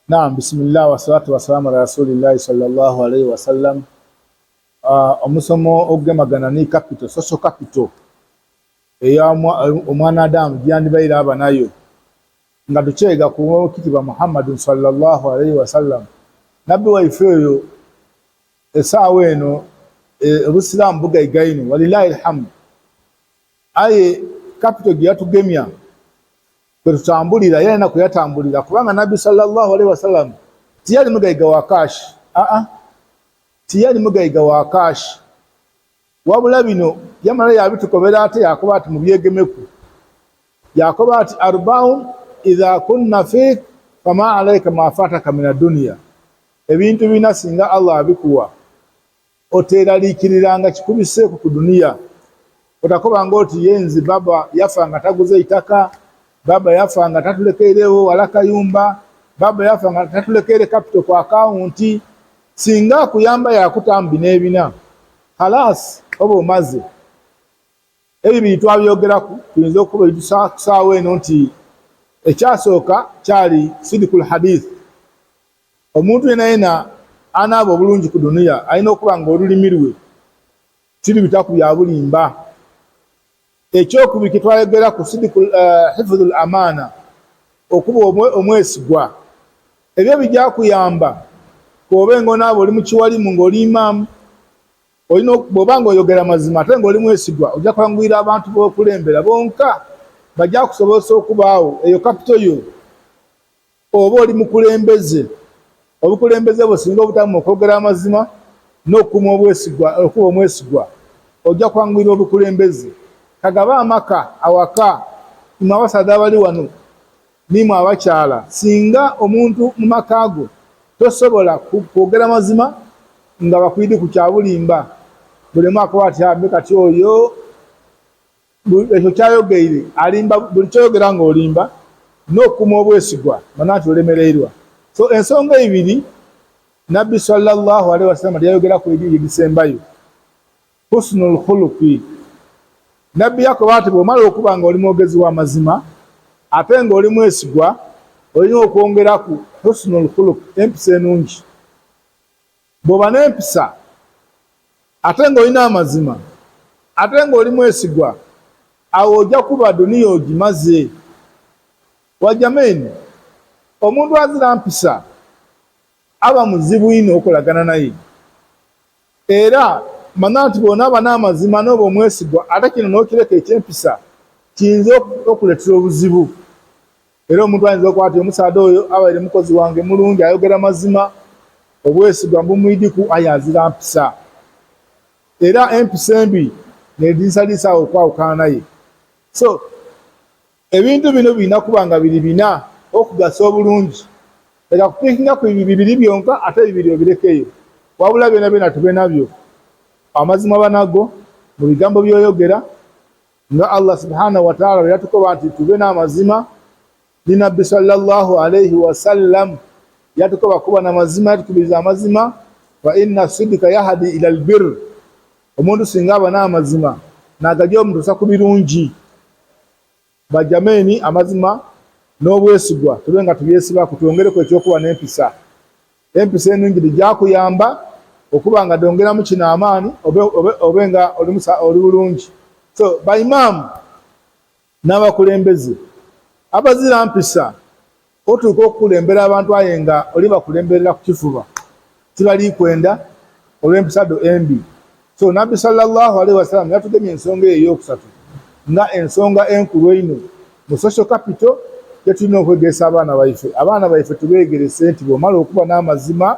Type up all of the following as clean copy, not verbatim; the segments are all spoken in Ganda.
Naam, bismillah wassalatu wassalamu ala rasulillahi sallallahu alaihi wasallam. Omusomo ogugemagana ni capital, social capital eya omwana Adamu gyandibaire aba nayo nga tukyega ku kitibwa Muhammadun sallallahu alaihi wasallam. Nabbi waife oyo esaawa eno obusiraamu bugaiga ino, walillahi alhamdu, aye capital gye yatugemya kwe tutambulira yalina kwe yatambulira, kubanga Nabbi sallallahu alaihi wasallam tiyali mugaiga wa kashi, aa tiyali mugaiga wa kashi, wabula bino yamala yabitukobera ate yakoba ati mubyegemeku, yakoba ati arbaun idha kunna fik fama alaika ma fataka min adunia, ebintu bina singa Allah abikuwa oteraliikiriranga kikubiseeku ku duniya. Otakobanga oti yenzi baba yafa nga taguze itaka, baba yafa nga tatulekeirewo wala kayumba, baba yafa nga tatulekeire capital ku akawunti. Singa akuyamba yakutamu bino ebina, khalas oba omaze. Ebyo biri twabyogeraku, tuyinza okuba kusaawa eno nti ekyasooka kyali sidikul hadith. Omuntu yena yena anaaba obulungi ku duniya alina okuba nga olulimi lwe tirubitaku bya bulimba. Ekyokubiri kye twayogeraku sidikul hifdhul amaana, okuba omwesigwa. Ebyo bijja kuyamba k'obe ng'onaaba oli mu kiwalimu ng'oli imaamu, olina bw'oba ng'oyogera mazima ate ng'oli mwesigwa, ojja kwanguyira abantu b'okulembera bonka bajja kusobozesa okubaawo eyo kapito yo. Oba oli mukulembeze, obukulembeze bwo singa obutamu okwogera amazima n'okukuuma obwesigwa, okuba omwesigwa, ojja kwanguyira obukulembeze. Kagabe amaka awaka, imwe abasaadha abali wano n'imwe abakyala, singa omuntu mu maka go tosobola kwogera mazima nga bakwidi ku kya bulimba, buli omu akoba ati ambe kati oyo ekyo kyayogeire alimba, buli kyoyogera ng'olimba, n'okukuuma obwesigwa mana nti olemereirwa. So ensonga ebiri Nabbi sallallahu alaihi wasallam lyayogera ku ebiri ebisembayo, husnul khuluqi. Nabbi yakoba ati bw'omala okuba nga oli mwogezi wa mazima ate ng'oli mwesigwa, olina okwongeraku husnul khuluq, empisa enungi. Bw'oba n'empisa ate ng'olina amazima ate ng'oli mwesigwa, awo ojja kuba duniya ogimaze. Wajameni, omuntu azira mpisa aba muzibu ino okolagana naye. Era manya nti bw'onaaba n'amazima n'oba omwesigwa ate kino n'okireka eky'empisa, kiyinza okuleetera obuzibu. Era omuntu ayinza okuba ati omusaadha oyo abaire mukozi wange mulungi, ayogera mazima, obwesigwa mbumwidiku, aye azira mpisa. Era empisa embi n'edhinsaliisa awo okwawukana naye. So ebintu bino birina kuba nga biri bina okugasa obulungi. Leka kupiikinga ku bibiri byonka ate bibiri obirekeyo, wabula byona byona tube nabyo. Amazima banago mu bigambo by'oyogera, nga Allah subhanahu wa ta'ala bwe yatukoba nti tube n'amazima, ni Nabbi sallallahu alaihi wasallam yatukoba kuba na mazima, yatukubiriza amazima, fa inna sidika yahadi ila albir. Omuntu singa aba n'amazima n'agajja omutuusa ku birungi. Bajameni, amazima n'obwesigwa tube nga tubyesibaku, twongereku ekyokuba n'empisa. Empisa enungi dhija kuyamba okuba nga dhongeramu kino amaani, obe nga oli bulungi. So baimaamu n'abakulembeze abazira mpisa, otuuka okukulembera abantu aye nga oli bakulemberera ku kifuba, tibali kwenda olw'empisa dho embi. So Nabbi sallallahu alaihi wasallam yatugemye ensonga eyo eyokusatu nga ensonga enkulu einho mu social capital gye tulina okwegeresa abaana baife. Abaana baife tubeegerese nti bw'omala okuba n'amazima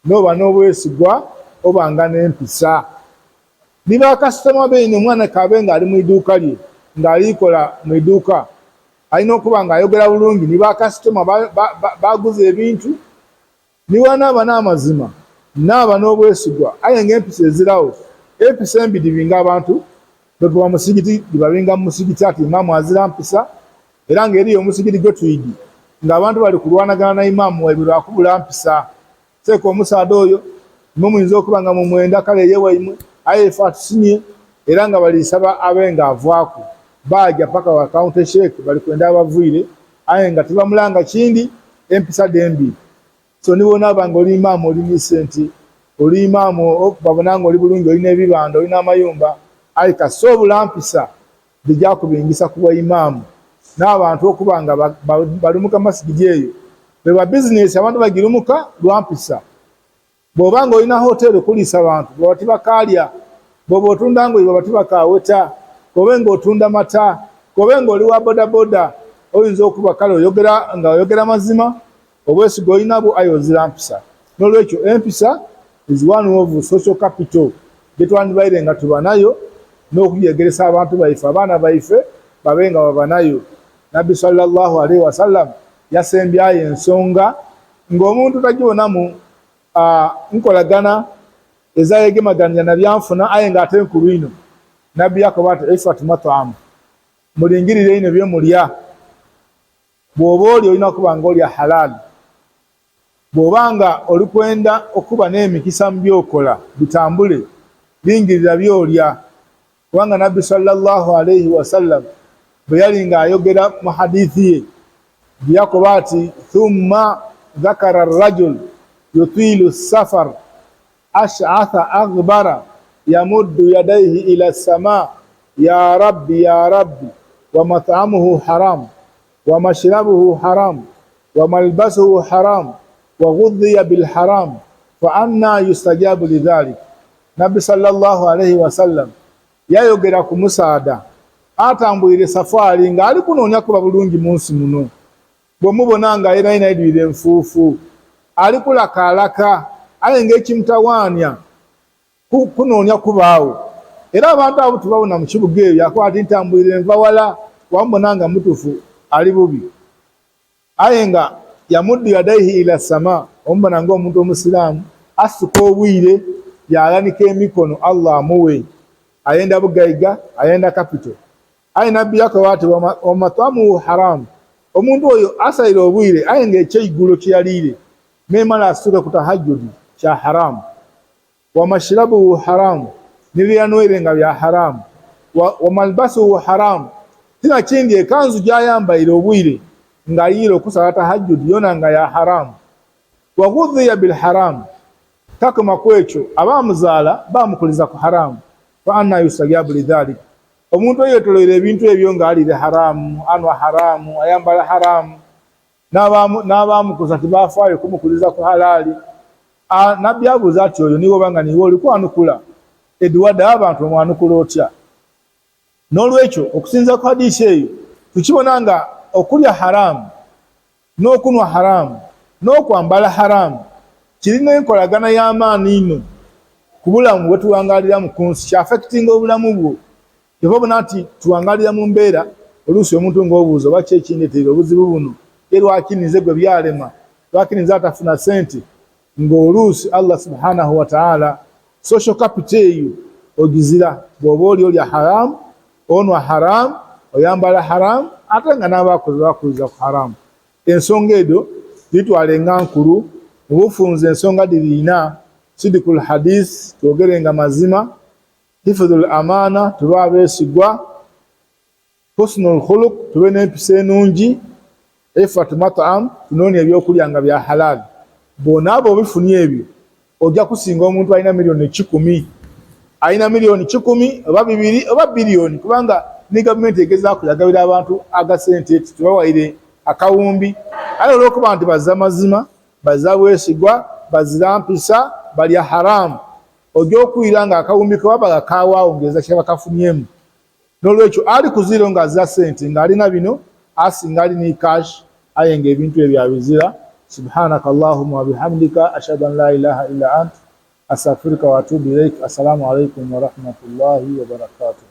n'oba n'obwesigwa oba nga n'empisa. Ni bakasitoma beene, omwana k'abe ng'ali mu iduuka lye ng'ali kola mu iduuka, alina okuba ng'ayogera bulungi ni bakasitoma baguza ebintu. Ni bw'anaaba n'amazima n'aba n'obwesigwa, aye ng'empisa eziragho, empisa embi dhibinga abantu bwe musigiti, dhibabinga mu musigiti ati imaamu azira mpisa, era ng'eriyo omusigiti gwe twidi ng'abantu bali kulwanagana na imaamu waibwe lwa kubula mpisa. Seeka omusaadha oyo imwe muyinza okuba nga mumwenda kale eye waimwe, aye ife atusimye era nga balisaba abe ng'avaaku. Baaja paka wa county sheikh bali kwenda abavwire, aye nga tibamulanga kindi. Empisa dhembi. So ni bw'onaaba nga oli imaamu oli ni sente, oli imaamu babona nga oli bulungi olina ebibanda, olina amayumba, aye kasita obula mpisa dhija kubingisa ku bwa imaamu. N'abantu okuba nga balumuka masigidi eyo. Bweba bizinesi abantu bagirumuka lwa mpisa. Bw'oba nga olina hoteeri kuliisa bantu, baba tibakaalya. Bw'oba otunda ngoye baba tibakaaweta. K'obe nga otunda mata, k'obe nga oli wa bodaboda, oyinza okuba kale oyogera nga oyogera mazima, obwesige olina bwo aye ozira mpisa. N'olwekyo empisa is one of social capital gye twandibaire nga tuba nayo n'okugyegeresa abantu baife, abaana baife babe nga baba nayo. Nabbi sallallahu alaihi wasallam yasembyayo ensonga ng'omuntu tagibonamu nkolagana ezayegemaganya na byanfuna aye ng'ate nkulu inho. Nabbi yakoba ati ifat mat'am, mulingirire inho bye mulya. Bw'oba olya olina kuba nga olya halal. Bw'oba nga oli kwenda okuba n'emikisa mu by'okola bitambule, lingirira by'olya. Kubanga Nabbi sallallahu alaihi wasallam bwe yali ng'ayogera mu hadithi ye yakoba ati thumma dhakara rajul yutilu safar ash'atha aghbara yamuddu yadaihi ila sama ya rabbi ya rabbi wa mat'amuhu haram wa mashrabuhu haram wa malbasuhu haram wa ghudhiya bil haram fa anna yustajabu lidhalik. Nabbi sallallahu alaihi wasallam yayogera ku musaada atambwire safari ng'ali kunoonya kuba bulungi mu nsi muno. Bw'omubona nga yenayina aidwire enfuufu, ali kulakaalaka, aye ng'ekimutawaanya kunoonya kubaawo. Era abantu abo tubabona mu kibuga eyo, yakoba ati ntambwire nva wala, wamubona nga mutufu ali bubi. Aye nga yamuddu yadaihi ila sama, omubona ng'omuntu omusiraamu asituka obwire yaghanika emikono Allah amuwe. Ayenda bugaiga, ayenda kapito. Aye Nabbi yakoba ati wa mat'amuhu haramu, omuntu oyo asaire obwire aye ng'ekyeigulo kye yaliire memale asituke ku tahajjudi kya haramu. Wa mashrabuhu haramu, ni bye yanywere nga bya haramu. Wa malbasuhu haramu, tina kindi ekanzu gy'ayambaire obwire ng'ayiire okusala tahajjudi yona nga ya haramu. Wa ghudhiya bil haramu, takoma ku ekyo, abaamuzaala baamukuliza ku haramu. Fa anna yustajabu lidhalik, omuntu eyetoloire ebintu ebyo ng'aliire haramu, anwa haramu, ayambala haramu, n'abaamukuza tibafaayo kumukuliza ku halaali. Nabbi abuuza ati oyo niwe oba nga niwe oli kwanukula edduwa dh'abantu omwanukula otya? N'olwekyo okusinziira ku hadiisi eyo tukibona nga okulya haramu n'okunwa haramu n'okwambala haramu kirina enkolagana y'amaani inho ku bulamu bwe tuwangaaliramu ku nsi, kyafekitinga obulamu bwo. Kyova obona nti tuwangaalira mu mbeera oluusi omuntu ng'obuuza oba ki ekindeeteire obuzibu buno, ye lwaki ninze gwe byalema, lwaki ninze atafuna sente, ng'oluusi Allah subhanahu wa ta'ala social capital eyo ogizira. Bw'oba oli olya haramu, onwa haramu, oyambala haramu, ate nga n'abakozi bakuliza ku haramu. Ensonga edho dhitwale nga nkulu. Mu bufunze ensonga dhiri ina: sidikul hadith, twogerenga mazima; hifdhul amana, tube abeesigwa; husnul khuluq, tube n'empisa enungi; ifatu mat'am, tunoonie ebyokulya nga bya halal. Bw'onaaba obifunye ebyo, ojja kusinga omuntu alina milioni 100, alina milioni 100 oba 2 oba biliyoni, kubanga ni gavumenti egezaako yagabira abantu agasente eti tubawaire akawumbi, aye olw'okuba nti bazza mazima, bazza bwesigwa, bazira mpisa, balya haramu, ojja okwira nga akawumbi ke babaga kaawaawo ng'eza kye bakafunyemu. N'olwekyo ali ku ziro ng'azira sente ng'alina bino asinga ali ni cash aye ng'ebintu ebyo abizira. Subhanaka Allahumma wa bihamdika ashhadu an la ilaha illa ant astaghfiruka wa atubu ilaik. Assalamu alaikum wa rahmatullahi wa barakatuh.